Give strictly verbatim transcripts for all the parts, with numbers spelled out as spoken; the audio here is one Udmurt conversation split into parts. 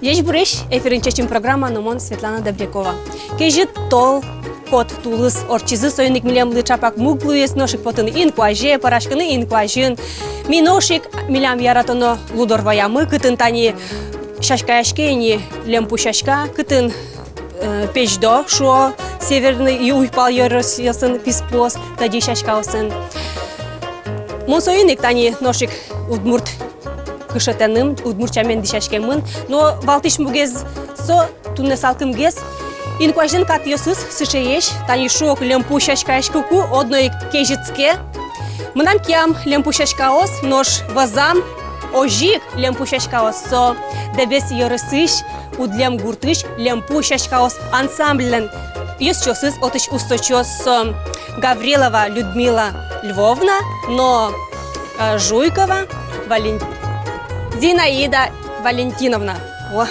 Ӟечбуресь! Эфирын «Чечым» программа, но мон Светлана Добрякова. Кезьыт тол, кот тулыс ортчизы, соин ик милемлы чапак муг луиз нош ик потыны инкуазе, пӧраськыны инкуазьын. Ми нош ик милям яратоно Лудорваямы, кытын тани сяськаяське ини лемпу сяська, кытын э, пезьдо, шуо, северный и уйпал ёросъёсын писпуос тӧдьы сяськаосын. Мон соин ик тани нош ик удмурт кышетэмын, удмурт сямен дӥсяськемын. Но валтӥсь мугез со, туннэ салкымгес. Инкуазьлэн катъёсыз сыӵеесь, тани шуо ик, лемпу сяськаяськыку, одно ик кезьытске. Мынам киям лемпу сяськаос, нош вӧзам озьы ик лемпу сяськаос, со Дэбес ёросысь Удлем гуртысь «Лемпу сяськаос» ансамбльлэн ёзчиосыз, отысь усточиос со Гаврилова Людмила Львовна но, э, Жуйкова Вален-, Зинаида Валентиновна. О,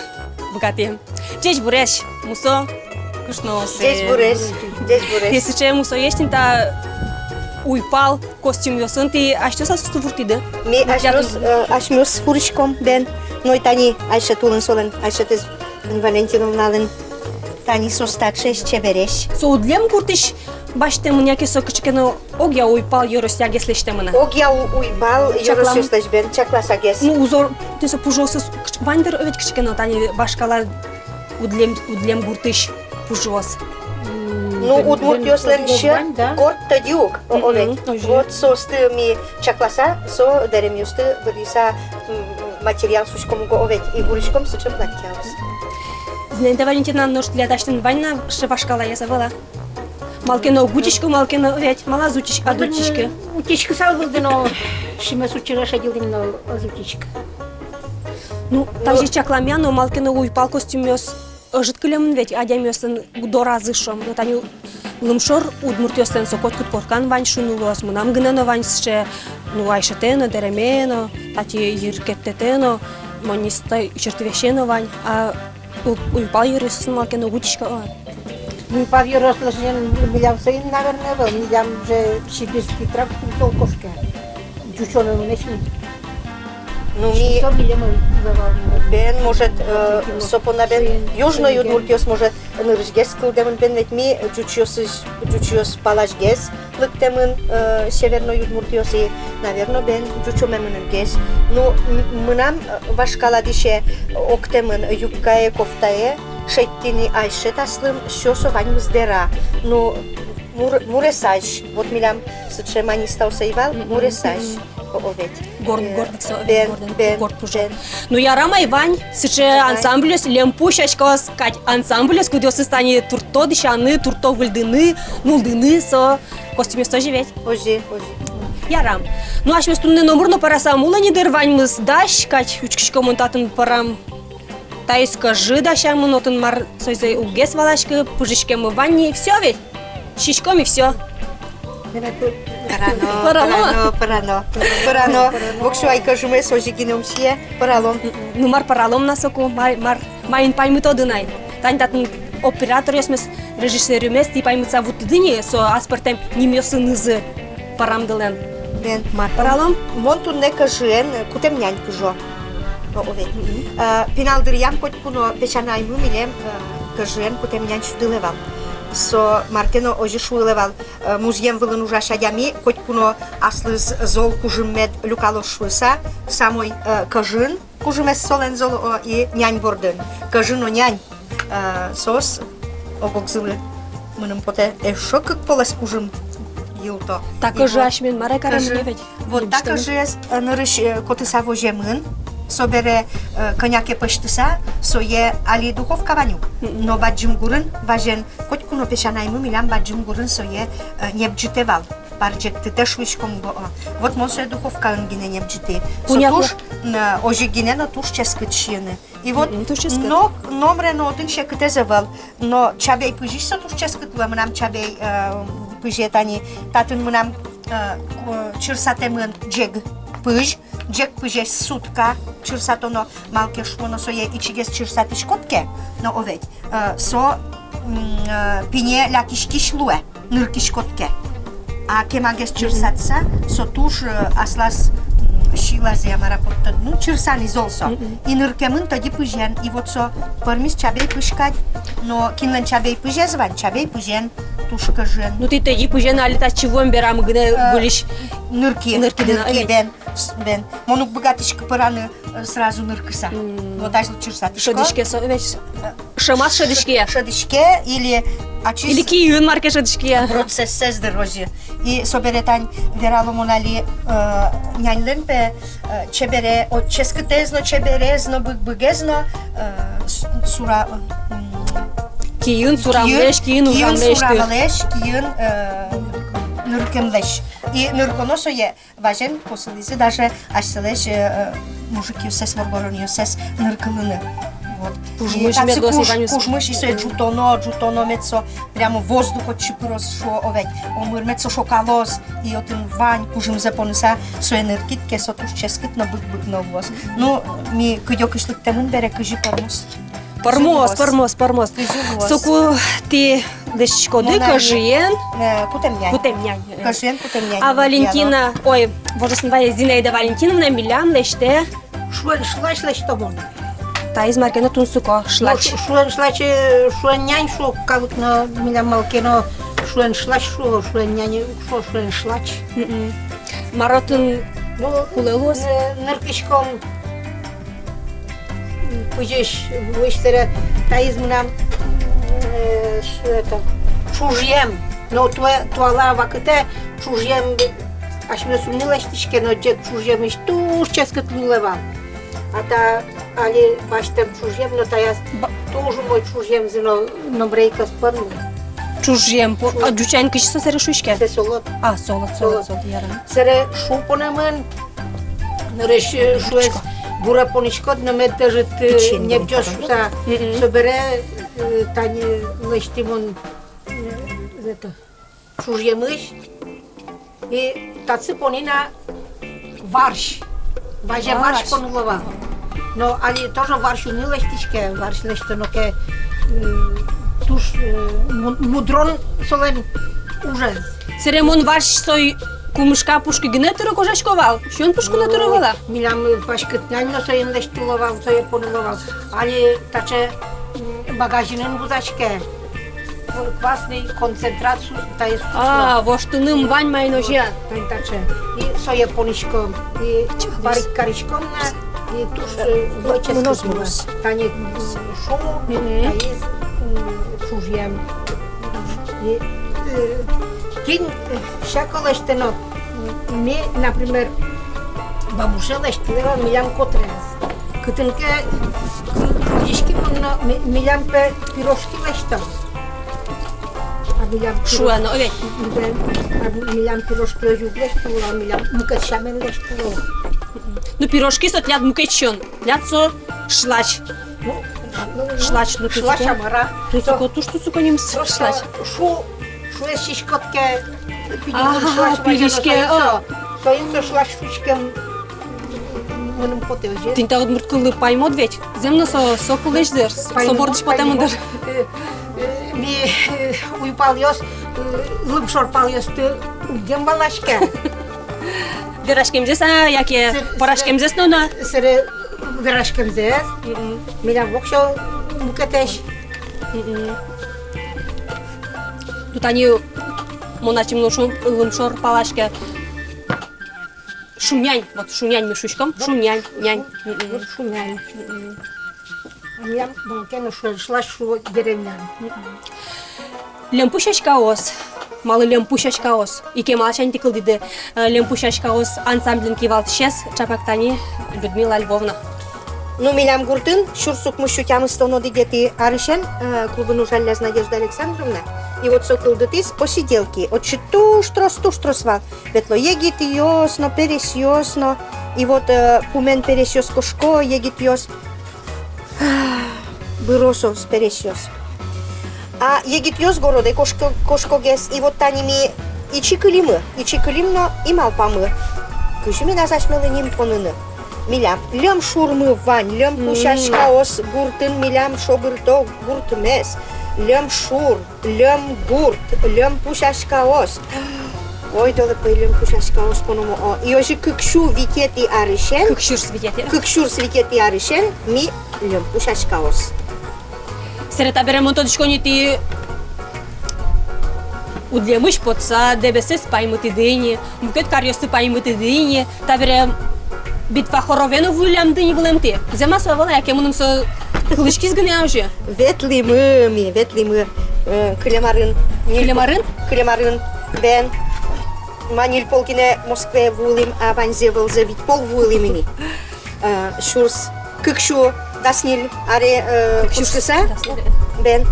быгатӥ. Ӟечбуресь, мусо кышноос. Ӟечбуресь, ӟечбуресь. Если че мусо есть, та уйпал костюмъёсын тӥ асьтэос-а соосты вуртӥды? Ми асьмеос, э, асьмеос вуртӥськом, бен. Но и тани Айшет улын солэн, Айшет Валентиновналэн тани соос таӵеесь, чебересь. Со Удлем гуртысь басьтэмын яке со кыӵе ке но огъя уйпал ёросъягес лэсьтэмын-а? Огъя у-, уйпал ёросъёслэсь, бен, чакласа гес. Ну, узор, тӥни со пужыосыз кыӵ-, вань дыр ведь кыӵе ке но, тани вашкала Удлем, Удлем гуртысь пужыос. Ну, удмуртъёслэн ещё корт тӧдьы ук, о, о, ведь. Вот соосты ми чакласа, со дэремъёсты быръыса, м, материал шуиськом уго, о, ведь, и вуртӥськом сыӵе платьяос. Зинаида Валентиновна, нош тӥляд асьтэлэн вань на сыӵе вашкалаез, ӧвӧл-а? Малы ке но уг утиськы, малы ке но, ведь, малы ӧз утиськы, ӧз утиськы. Утиськысал вылды но, шимес учыра шедьылӥм но, ӧз утиськы. Ну, тазьы чакламъя но, малы ке но уйпал костюмъёс ӧжыт кылемын ведь адямиослэн доразы, шуом. Но тани лымшор удмуртъёслэн со котькуд коркан вань шуыны луоз, мынам гинэ но вань сыӵе, ну, Айшетэ но, дэреме но, тати йыркеттэтэ но, монистэ, чыртывесе но вань. А у-, уйпал ёросъёсын малы ке но уг утиськы, о. Уйпал ёросъёсын милям соин, наверное, ӧвӧл, милям же сибирский тракт зол кошке. Ӟучомемын ӧвӧл. Ну, ми, бен, может, э, со понна, бен, южной удмуртъёс, может, нырысьгес кылдэмын, бен, ведь ми ӟучъёсысь, ӟучъёс паласьгес лыктэмын, э, северной удмуртъёс и, наверно, бен, ӟучомемын гес. Ну, м-, мынам, э, вашкала дӥсе октэмын юбкае, кофтае шедьтӥ ни Айшет аслым, всё со ваньмыз дэра. Ну, мур-, муресазь, вот милям сыӵе манистаос ӧй вал, муресазь. О, о, ведь. Горд, э, горд со, бен, горд, бен, горд пужо. Бен. Ну, ярам ай вань, сыӵе ансамбльёс, лемпу сяськаос кадь ансамбльёс, кудъёсыз тани туртто дӥсяны, туртто выльдыны, нуллыны со костюмъёсты, озьы ведь? Озьы, озьы. Ярам. Ну, асьмеос туннэ номыр но пӧрасам улэ ни дыр, ваньмыз дась кадь, учкиськом мон татын пӧрам. Таиз кӧжы дасямын, отын мар сойзэ уг гес валаськы, пыжиськеммы вань ни, всё ведь? Сиськом и всё. Пӧрано, пӧрано, пӧрано, пӧрано. Воксё ай кӧжымес озьы гинэ ум сие, пӧралом. Ну, мар пӧралом на соку, мар, мар, маин паймытоды на ай? Тани татын операторъёсмес, режиссёръёсмес тӥ паймытса вуттӥды ни со аспӧртэм нимъёсынызы пӧрамдылэн. Бен. Мар пӧралом? Мон туннэ кӧжыен кутэмнянь пыжо. О, о, ведь. Мгм. Э, пинал дыръям котьку но песянаймы милем, э, кӧжыен кутэмнянь сюдылэ вал. Со мар ке но озьы шуылэ вал, э, музъем вылын ужась адями котьку но аслыз зол кужым мед люкалоз шуыса, самой, э, кӧжын кужымез солэн зол, о, и нянь бордын. Кӧжы но нянь. Э, соос ог-огзылы, мыным потэ, эшшо кык полэс кужым йылто. Та кӧжы асьмелэн мар ай каремын ведь. Вот та кӧжыез, э, нырысь, э, котыса воземын, собере, э, кӧня ке пӧзьтыса, сое али духовка вань ук. Мгм. Но бадӟым гурын вазен, котьку но песянаймы милям бадӟым гурын сое, э, небӟытэ вал. Пар ӝектытэ шуиськом уго, о. Вот мон сое духовкаын гинэ небӟытӥ. Со туж, э, озьы гинэ но туж ческыт сиыны. И вот но-, номре но отын секытэз ӧвӧл. Но чабей пызьысь со туж ческыт луэ, мынам чабей, э, пызе тани, татын мынам, э, ку-, чырсатэмын ӟег пызь, ӟег пызесь сутка чырсатоно, малы ке шуоно, сое ичигес чырсатӥськод ке, но, о ведь, э, со, м, э, пине лякиськись луэ. Ныркиськод ке. А кемагес чырсатыса, со туж, э, аслаз, м, силазы, я мар-а, поттод, ну, чырса ни зол со. Мгм. И ныркемын тӧдьы пызен, и вот со пӧрмиз чабей пызь кадь, но кинлэн чабей пызез вань, чабей пызен туж кӧжын. Ну, тӥ тӧдьы пызен али татчы вуэм берам гинэ, э, выльысь нырки, нырки, нырки, да, нырки, бен, с-, бен. Мон уг быгатӥськы пӧраны, э, сразу ныркыса. М. Вот азьло чырсатӥсько. Шӧдӥське со, ведь, э, шӧмаз шӧдӥське. Шӧдӥське или ачиз... Или киын мар ке шӧдӥське. Процессэз дыр озьы. И собере тань верало мон али, э, няньлэн пе, э, чебере, о, ческытэз но, чеберез но, быгбыгез но, э, с-, сура-, м, киын сурамлэсь, киын, киын ужамлэсь, сурамлэсь, киын, э, ныркемлэсь. И нырконо сое вазен косылӥзы даже асьсэлэсь, э, мужикъёссэс, воргоронъёссэс ныркылыны. Вот. И кужмысь татчы мед луоз, куж-, Иван Юс-, кужмысь, и сое ӝутоно, ӝутоно мед со прямо воздух отчы пыроз, шуо, о ведь. Омыр мед со шокалоз, и отын вань кужымзэ поныса сое ныркид ке, со туж ческыт но, быгбыг но луоз. Ну, ми кыдёкысь лыктэмын бере, кызьы пӧрмоз. Пӧрмоз, пӧрмоз, пӧрмоз. Соку тӥ лэсьтӥськоды кӧжыен, э, кутэмнянь. Кутэмнянь. Кӧжыен кутэмнянь. А Валентина, ой, вожосын вае, Зинаида Валентиновна милям лэсьтэ. Шуэн шлач лэсьтом мон. Таиз мар ке но тунсыко, шлач. Ну, шу-, шуэн шлач, э, шуэн нянь шуо калык, но милям малы ке но шуэн шлач шуо, шуэн нянь уг шуо, шуэн шлач. Мгм. Мар отын, ну, кулэ луоз? Н-, ныркиськом. Пызьысь, вуись, сэре таиз мынам, э, с-, это, ӵужъем. Но туэ, туала вакытэ ӵужъем асьмеос ум ни лэсьтӥське, но ӟег ӵужъемысь туж ческыт луылэ вал. А та али басьтэм ӵужъем, но таяз туж умой ӵужъемзы но, номре ик ӧз пӧрмы. Ӵужъем, по-, а ӟучань кызьы со сэре шуиське? Сэ солод. А, солод, солод, солод, солод, яра. Сэре шу понэмын, нырысь, э, шуэз буре пониськод, но мед ӧжыт, э, небӟоз шуса. Мгм. Собере, э, тани лэсьтӥ мон, э, это, ӵужъемысь. И татчы пони на варсь. Вазе варсь поныло вал. Но али тоже варсь ум ни лэсьтӥське, варсь лэсьтоно ке, м, туж, э, му-, мудрон солэн ужез. Сэре мон варсь сое кумышка пушкы гинэ тыро кожасько вал, сиён пушкы но тыро вал-а? Милям, э, паськыт нянь но соин лэсьтыло вал, сое поныло вал. Али таӵе, м, магазинын вузаське. Квасный концентрат су-, таиз су-. А, воштыным вань маин озьы. Тани таӵе. И сое пониськом, и парить кариськом на, и туж, э, выческыт. Тани, м, шу, таиз, м, ӵужъем. И, э, кин, э, всяко лэсьтэ но, м, ми, например, бамбуше лэсьтылэ вал милям котрес. Кытын ке кы-, кырӟиськи мон но, ми-, милям пе пирожки лэсьто. А милям пирож-, шуэ но, о ведь. Милям, а милям пирожки озьы уг лэсьтыло, а милям мукет сямен лэсьтыло. Ну, пирожки со тӥляд мукет сиён, тӥляд со шлач. Ну, шлач, ну, шлач, тунсыко. А мар-а? Тунсыко, туж тунсыко нимыз шлач. Просто шу, шуэ сиськод ке, пилиське, о. Соин со шлач шуиськем. Мыным потэ озьы. Тӥни та удмурт кыллы паймод ведь. Зэм но со, со кыллэсь дыр, со бордысь потэмын дыр. Паймод, паймод. Э, э, ми, э, уйпалъёс, э, лымшор палъёсты уг ке валаське. Вераськемзэс-а, яке пӧраськемзэс но на? Сэре вераськемзэс. Мгм. Милям воксё мукетэсь. Мгм. Тани мон ачим но шуом, лымшор палаське. Шунянь, вот шунянь ми шуиськом, вот шунянь, нянь. Мгм. Вот шунянь. Мгм. Милям малы ке но шуэ, шлач шуо деревняын. Мгм. Льӧмпу сяськаос. Малы льӧмпу сяськаос? И кемаласянь тӥ кылдӥды, э, льӧмпу сяськаос ансамбльын кивалтӥсез, чапак тани Людмила Львовна. Ну, милям гуртын сюрс укмыс сю тямыс тонодӥгетӥ арысен, э, клубын ужалляз Надежда Александровна. И вот со кылдытӥз посиделки. Отчы туж трос, туж трос вал. Ветло егитъёс но, пересьёс но, и вот, э, пумен пересьёс кошко, егитъёс. Быро соос, пересьёс. А егитъёс городэ кошко-, кошкогес, и вот тани ми ичи кылимы, ичи кылим но и малпамы, кызьы медаз асьмелы ним поныны. Милям льӧм шурмы вань, льӧмпу сяськаос гуртын, милям шобырто гуртмес, льӧм шур. Льӧм гурт, льӧмпу сяськаос. Ой, долэ пӧй льӧмпу сяськаос пономо, о. И озьы кык сю витетӥ арысен. Кык сюрс витетӥ. Кык сюрс витетӥ арысен ми льӧмпу сяськаос. Сэре табере мон тодӥсько ни, тӥ уд льӧмысь потса, Дэбесэз паймытӥды ини, мукет каръёсты паймытӥды ини, табере Битва хорове но вуылӥды ини вылэм тӥ. Зэм-а со, ӧвӧл-а, яке мыным со кылӥськиз гинэ озьы? Ветлӥмы ми, ветлӥмы, э, кылем арын. Кылем арын? Кылем арын, бен. Ма ньыль пол гинэ Москвае вуылӥм, а ваньзэ вылзэ вить пол вуылӥм ини. Э, сюрс, кык сю дас ньыль аре, э, кык сю кутскыса, дас ньыль, бен,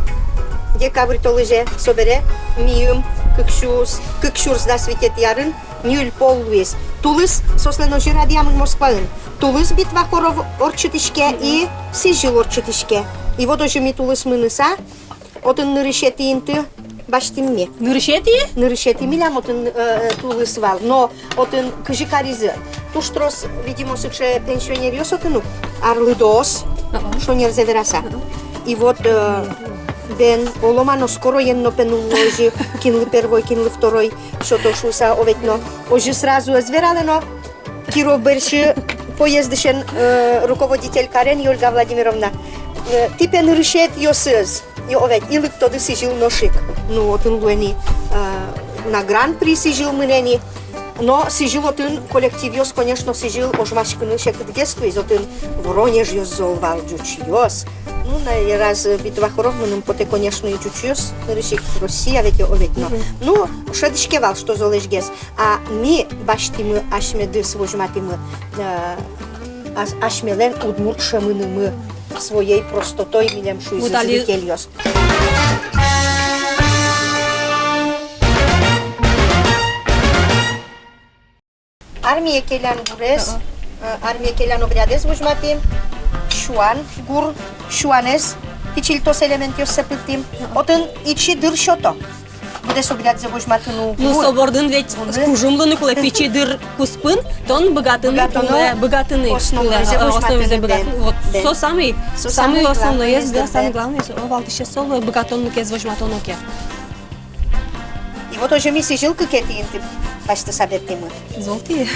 декабрь толэзе, собере миым кык сюрс, кык сюрс дас витетӥ арын ньыль пол луиз. Тулыс соослэн озьы радъямын Москваын. Тулыс Битва хоров ортчытӥське и сӥзьыл ортчытӥське. И вот озьы ми тулыс мыныса, отын нырысетӥ инты басьтӥм ми. Нырысетӥ? Нырысетӥ милям отын, э, тулыс вал. Но отын кызьы каризы. Туж трос, видимо, сыӵе пенсионеръёс отын ук, арлыдоос, ага, шонерзэ вераса. Ага. И вот, э, бен, оло ма но, скороен но, пе, нулло озьы, кинлы первой, кинлы второй сёто шуыса, о ведь но. Озьы сразу ӧз вералэ но, Киров берсьы поездысен, э, руководитель карен, Ольга Владимировна, э, тӥ, пе, нырысетӥосыз. И, о ведь, и лыктоды сӥзьыл нош ик. Ну, отын луэ ни, э, на Гран-при сӥзьыл мынэ ни. Но сӥзьыл отын коллективъёс, конечно, сӥзьыл ожмаськыны секытгес луиз, отын Воронежъёс зол вал, ӟучъёс. Ну, на, раз Битва хоров мыным потэ, конечно, и ӟучъёс, нырысь ик Россия ведь, о ведь но. Мгм. Ну, шӧдӥське вал, что золэсьгес. А ми басьтӥмы асьмедыз, возьматӥмы, э, ас-, асьмелэн удмурт шӧмынымы, своей простотой, милем шуизы зрительёс. Армие келян гурез, ага, э, армие келян обрядэз возьматӥм, сюан гур, сюанэз пичильтос элементъёссэ пыдтӥм. Ага. Отын ичи дыр сёто. Быдэс обрядзэ возьматыны уг лу. Ну, со бордын ведь кужым луыны кулэ, пичи дыр куспын тон быгатыны кулэ, быгатыны кулэ. Основнойзэ, а, основнойзэ быгатыны. Вот, бен. Со самый, со самый основноез, да, самый главный, со, о, валтӥсез со луэ, быгатонлыкез возьматоно ке. И вот озьы ми сӥзьыл кыкетӥ инты басьтыса бертӥмы. Золтӥ.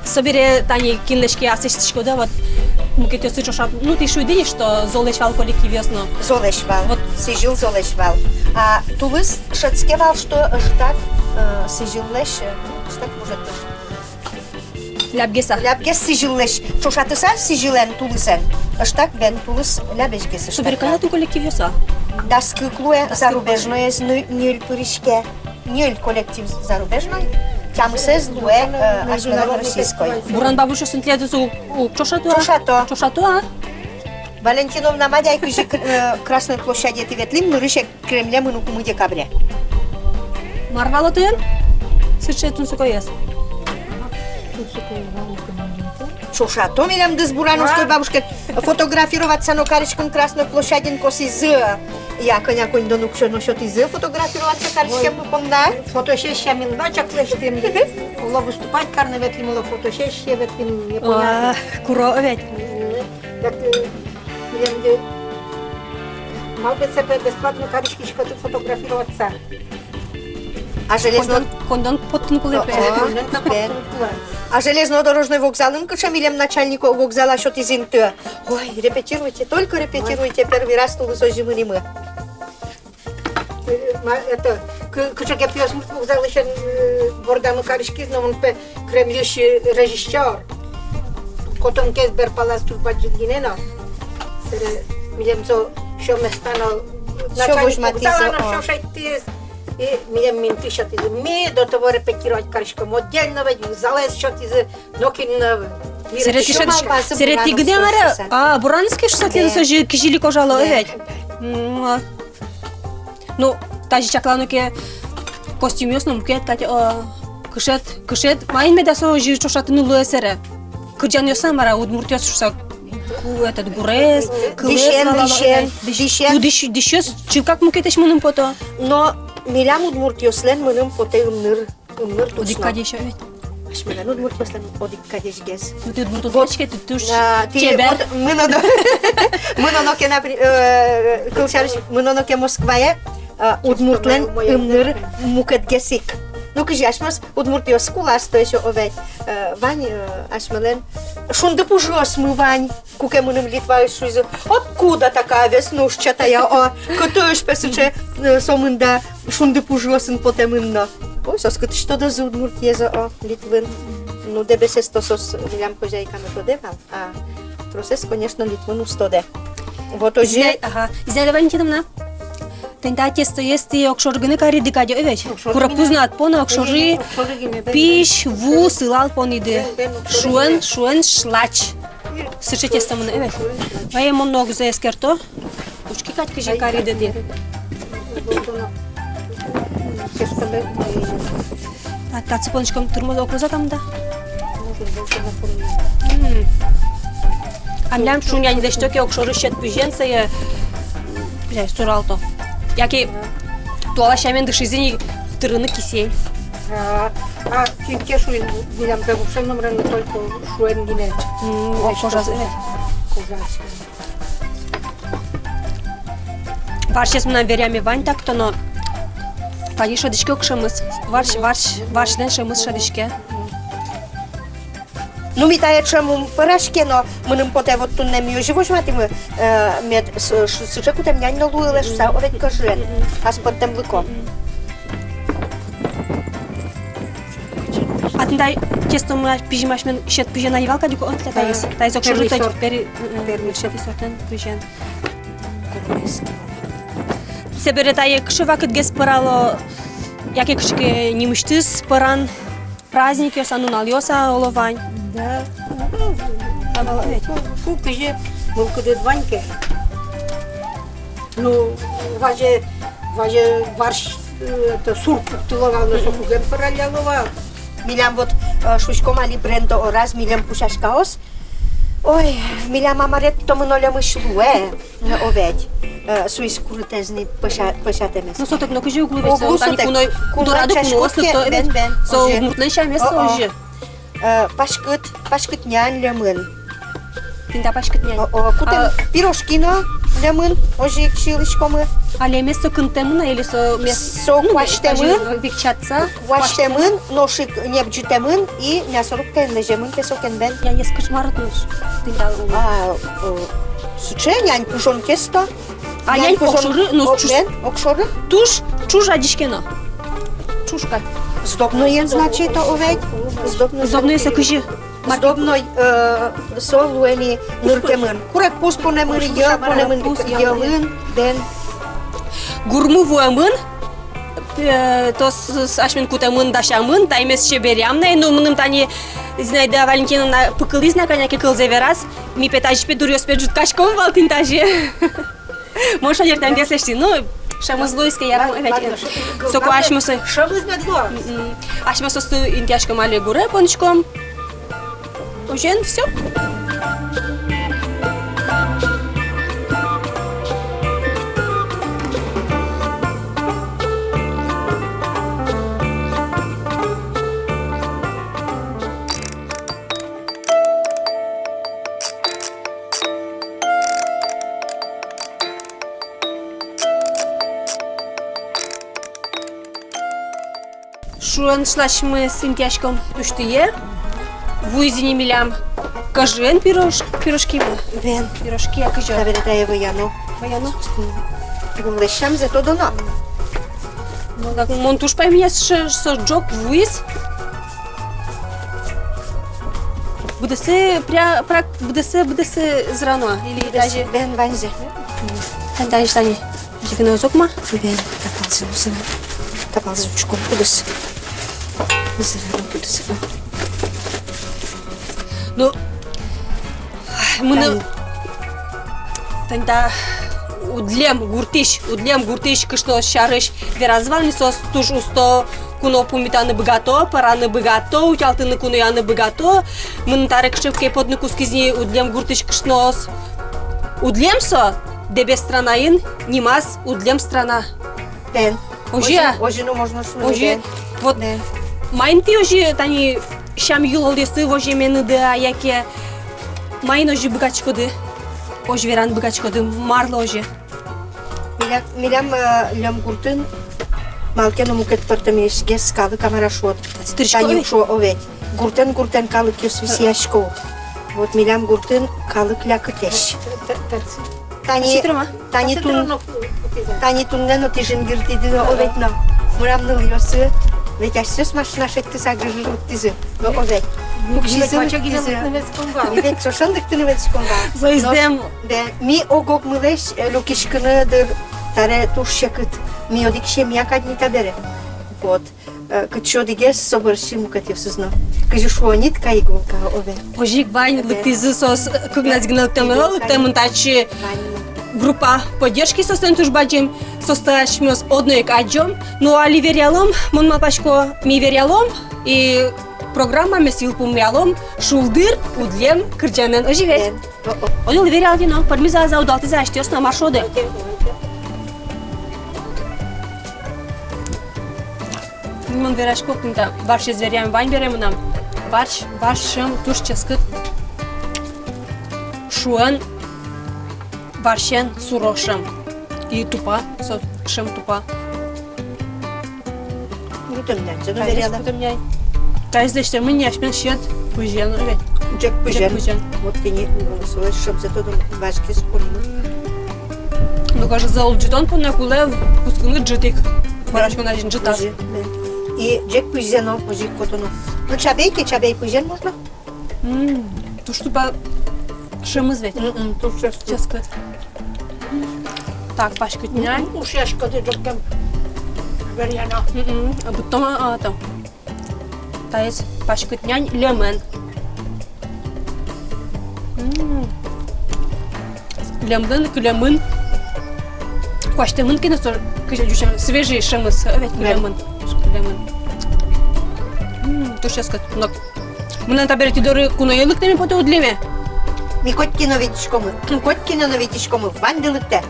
Собере тани кинлэсь ке аслэсьтӥськоды, вот, мукетъёсты ӵошат-, ну, тӥ шуиды ни, что золэсь вал коллективъёс но. Золэсь вал. Вот. Сӥзьыл золэсь вал. А тулыс шӧдске вал, что ӧжытак, э, сӥзьыллэсь, э, ӧжытак, может, лябгес-а? Лябгес сӥзьыллэсь. Ӵошатыса сӥзьылэн, тулысэн. Ӧжытак, бен, тулыс лябесьгес ӧжытак. Собере кӧня тӥ коллективъёс-а? Дас кык луэ, дас кык. Зарубежноез ньы-, ньыль пыриське. Ньыль коллектив зарубежной, тямысэз луэ, э, асьмелэн российской. Буран бабушкаосын тӥледыз уг, уг ӵошато-а? Ӵошато. Ӵошато-а? Валентиновна, мадяй, кызьы к-, э, Красной площаде тӥ ветлӥм, нырысь ик Кремле мыныкумы декабре. Мар вал отын? Сыӵе тунсыкоез. Ӵошато милемдыз Бурановской бабушка. Фотографироваться но кариськыны Красной площадьын косӥзы. Я, кӧня коньдон уксё но сётӥзы фотографироваться кариськеммы понна. Фотосессия мында чак лэсьтӥм. Оло выступать карны ветлӥм, оло фотосессия ветлӥм, не понятно. А, куро ведь. Мгм. Так, э, милемды малпаса, пе, бесплатно кариськиськоды фотографироваться. А железно-, коньдон, коньдон поттыны кулэ, пе. О, о, коньдон поттыны кулэ. А железнодорожный вокзалын кыӵе милем начальник вокзала сётӥз инты. Ой, репетируйте, только репетируйте, первый раз тулыс озьы мынӥмы. Э, ма-, это, кы-, кыӵе ке пиосмурт вокзалысен, э, бордамы кариськиз но, мон, пе, Кремльысь режиссёр. Котонкез бер палаз туж бадӟым гинэ но. Сэре милем со сё места но, начальник вокзала но сё шедьтӥз. И милем инты сётӥзы. Ми до того репетировать кариськом отдельно, ведь залэз сётӥзы, нокин но. Сэре тӥ гинэ мар-а, а, Буранскысь шедьтӥзы, озьы кизили кожало, ведь. М, а. Ну, тазьы чаклано ке, костюмъёс но мукет кадь, о, кышет, кышет, маин меда со озьы ӵошатыны луэ сэре. Кырӟанъёс-а, мар-а, удмуртъёс шуса, ку-, этот, гурез, кылыз, дӥсен, валало, дӥсен, дӥсь-, дӥсен. Ну, дӥсь-, дӥсьёс чылкак мукетэсь мыным пото. Но милям удмуртъёслэн мыным потэ ымныр. Ымныр тусъёс. Одӥг кадесь ведь. Асьмелэн удмуртъёслэн одӥг кадесьгес. Ну, тӥ удмурт, вот, удмурт, тӥ туж, а, тӥ чебер. Вот, мыноно, мыноно ке, напри-, э, кылсярысь, мыноно ке Москвае, А, удмуртлэн ымныр мукетгес ик. Ну, кызьы асьмеос, удмуртъёс, кулаос, то ещё, оведь, э, вань, э, асьмелэн шунды пужыосмы вань, куке мыным Литваысь шуизы: «Откуда такая веснушчатая, о? Кытысь пе сыӵе, э, сомында шунды пужыосын потэмын но?» Ой, соос кытысь тодозы Удмуртиез, о, Литвын. Ну, Дэбесэз то соос, милям хозяйкамы, тодэ вал. А тросэз, конечно, Литвын уз тодэ. Вот озьы. Зинаида, ага. Зинаида Валентиновна, тӥни та тестоез тӥ огшоры гинэ кариды кадь, оведь? Огшоры гинэ. Курегпуз но ӧд поно, огшоры. Огшоры гинэ, бен, бен. Пизь, ву, сылал пониды. Бен, бен, огшоры гинэ. Шуэн, шуэн шлач. Сыӵе тесто мынэ, оведь? Шуэн шлач. Вай мон но огзэ эскерто. Учкы кадь, кызьы кариды тӥ. А татчы понӥськом, тырмоз, ог луоз-а там, да? М. А милям шунянь лэсьто ке огшоры сьӧд пызен, сое, бля, суралто. Яке туала сямен дышизы ни тырыны кисель. А, а кин ке шуиз, милям пе вообще номрен только шуэн гинэ. М, лэсьто кожаз, э. Кожаз. Варсез мынам веръяме вань так-то, но тани шӧдӥське ук шӧмыз. Варс, варс, варслэн шӧмыз шӧдӥське. Ну, ми тае ӵем ум пӧраське но, мыным потэ, вот туннэ ми озьы возьматӥмы, э, мед с-, ш-, сыӵе кутэм нянь но луылэ шуса, оведь, кӧжыен, аспӧртэмлыко. А тӥни та тестомы пизьмасьмес сьӧд пызен ӧй вал кадь ук, о, тӥни таиз. Да. Таиз огшоры. Первый сорт. Пери-, м, м, первый сорт. Первый сортлэн пызен. Собере тае кыӵе вакытгес пӧрало, яке кыӵе ке нимысьтыз пӧран, праздникъёс-а, нуналъёс-а, оло, вань? Да. А, вал, оведь. Ку, ку кызьы мылкыдыд вань ке. Ну, вазе, вазе варс, э, это, сур пуктыло вал но, соку гем пӧралляло вал. Милям вот, э, шуиськом али, брендо, о, раз милем пусяськаос. Ой, милям амаретто мынолемысь луэ, э, оведь. Э, суиз курытэз ни пӧся-, пӧсятэмез. Ну, сотэк но кызьы уг лу, ведь. Уг лу со, тани сотэк. Куной, куной кудорады куноос лыкто, бен, бен, со озьы. Удмуртлэн сямез со, о, о, озьы. Э, паськыт, паськыт нянь лемын. Тӥни та паськыт нянь. О, о, кутэм. А пирожки но лемын, озьы ик сиылӥськомы. А лемез со кынтэмын-а, или со мес-, со, ну, куасьтэмын, векчатса? Куасьтэмын, нош ик небӟытэмын и мясорубкаен лэземын пе сокен, бен. Няньез кыӵе мар отын, тӥни та лемын? А, э, сыӵе нянь пыжон тесто. А нянь пыжон огшоры, ну, о, чуж-, бен, огшоры. Туж, чуж адӟиське но. Чуж кадь. Сдобноен, значит, оведь. Сдобной. Сдобной со кызьы? Сдобной, э, со луэ ни ныркемын. Курегпуз понэмын, йӧл понэмын, йӧлын, бен. Гурмы вуэмын, э, то с-, с-, асьмен кутэмын, дасямын, таймес чеберъям на, ну, мыным тани Зинаида Валентиновна пыкылӥз на кӧня ке кылзэ вераз, ми пе тазьы пе дуръёс пе ӝуткаськом вал тӥни тазьы. Мон шонертэмгес лэсьтӥ. Ну, шӧмыз луиз ке, ярам, ладно, ладно, ладно. Соку асьмеос, шӧмыз мед луоз. М-м. Асьмеос соосты интыяськом али гуре, понӥськом. Озьыен, всё. Шуэн шлачмес интыяськом усьтӥе. Вуизы ни милям кӧжыен пирож-, пирожкимы. Бен. Пирожки, а кызьы? Табере тае вӧяно. Вӧяно? Гумлэсь сямзэ тодоно. Мон так, мон туж паймиз, ш-, со ӝог вуиз. Быдэсэ пря-, прак-, быдэсэ, быдэсэ зырано, или быдэсэ, тазьы? Бен, ваньзэ. Тань, тань, тань. Тазьы гинэ озьы ик ма? Бен, тапалзэ, зырано. Тапалзэ учком, кудӥз. Зырано, кудӥз. Ну, мыным тань та Удлем гуртысь, Удлем гуртысь кышноос сярысь веразы вал ни, соос туж усто куно пумитаны быгато, пӧраны быгато, утялтыны кунояны быгато. Мыным табере кыӵе ке потыны кутскиз ни Удлем гуртысь кышноос. Удлем со, Дэбес странаын нимаз Удлем страна. Бен. Озьы-а? Озьы, озьы но можно шуыны. Озьы. Бен. Вот. Бен. Маин тӥ озьы тани сям-йылолъёсты возьыменыды-а, яке маин озьы быгатӥськоды? Озьы вераны быгатӥськоды, марлы озьы? Ми Милям, милям, э, льӧм гуртын малы ке но мукет пӧртэмесьгес калык, а мар-а шуод. Стричко. Тани ведь шуо, о ведь. Гуртэн, гуртэн калыкъёс висъясько. Вот милям гуртын калык лякытэсь. Тани, тани тун-, тани туннэ но тӥ жингыртӥды, о ведь но. Мынам нылъёсы, ведь асьсэос машина шедьтыса гыжыр лыктӥзы. Но, о ведь. Пуксизы, лыктӥзы. Ми ведь ӵошен лыктыны ветлӥськом вал. Соиздэм. Да, ми ог-огмылэсь, э, люкиськыны дыр таре туж секыт. Ми одӥг семья кадь ни табере. Вот. Э, кыӵе одӥгез, собере мукетъёсыз но. Кызьы шуо, нитка иголка, о ведь. Озьы ик вань, лыктӥзы соос, э, кыкназы гинэ лыктэмын, лыктэмын татчы. Вань. Группа поддержки соослэн туж бадӟым, соосты асьмеос одно ик адӟом. Но али веръялом, мон малпасько, ми веръялом, и программамес йылпумъялом «Шулдыр уд лем» кырӟанэн, озьы ведь? О-о. Ойдолэ, веръялэ но, пӧрмиз-а, удалтӥз-а асьтэос но, мар шуоды? Мон верасько, тӥни та варсез веръям вань бере мынам. Варс, варс шӧм туж ческыт. Шуэн, варсен суро шӧм. И тупа, со шӧм тупа. Гутэн нянь, зэм веръялэ. Гутэн нянь. Таиз лэсьтэмын ни асьмелэн сьӧд пызен, о ведь. Ӟег пызен. Ӟег пызен. Вот тӥни, э, солэсь шӧмзэ тодом вазь ке спорим. Ну, кажется, улӟытон понна кулэ кутскыны ӝытӥк. Вераськон азьын ӝытаз. Озьы, да. И ӟег пызен но озьы ик котоно. Ну, чабей ке, чабей пызен можно? М, туж тупа шӧмыз ведь. М-м, туж ческыт. Ческыт. Так, паськыт нянь. Ушъяськоды ӝӧктэм веръяно. М-м, а потом, а, а, там. Таиз паськыт нянь льӧмын. М. Льӧмын, кылемын. Куасьтэмын ке но со, кызьы ӟуч, свежий шӧмыз, э, ведь кылемын. Кылемын. М, туж ческыт. Но мынам табере тӥ доры куное лыктэме потэ уд леме. Ми котьку но витиськомы, котьку но витиськомы, ваньды лыктэ.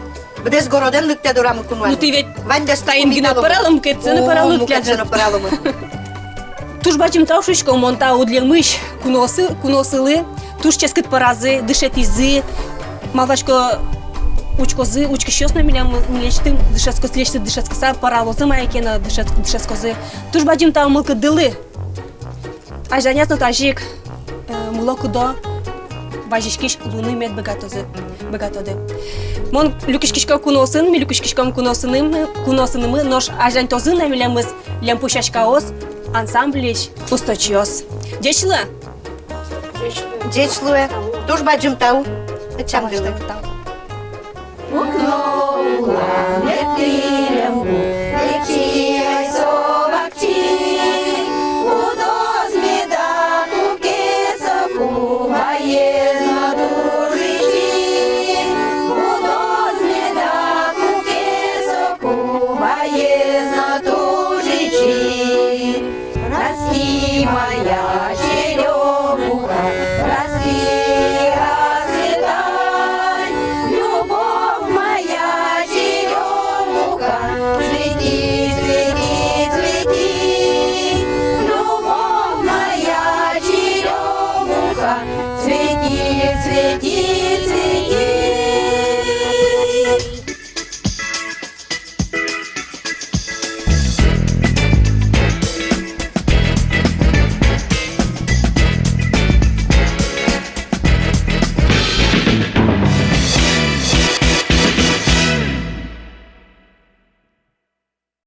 Быдэс городэн лыктэ дорамы куноын. Ну, тӥ ведь ваньдэс таин гинэ пӧралом, мукетсэ но пӧралом, о, мукетсэ но пӧралом. Туж бадӟым тау шуисько мон та уд лемысь куносы, куноосылы, туж ческыт пӧразы, дышетӥзы, малпасько, учкозы, учкисьёс но милям, милесьтым дышетскоз, лэсьтыны дышетскыса, пӧралозы мае ке но дышет-, дышетскозы. Туж бадӟым тау мылкыддылы. Азьланяз но тазьы ик, э, мыло-кыдо вазиськись луыны мед быгатозы, быгатоды. Мон люкиськисько куноосын, ми люкиськиськом куноосын, куноосынымы, нош азьланьтозы на милемыз «Льӧмпу сяськаос» ансамбльысь усточиос. Ӟеч луэ! Ӟеч луэ! Туж бадӟым тау ӧтчамдылы. Тау.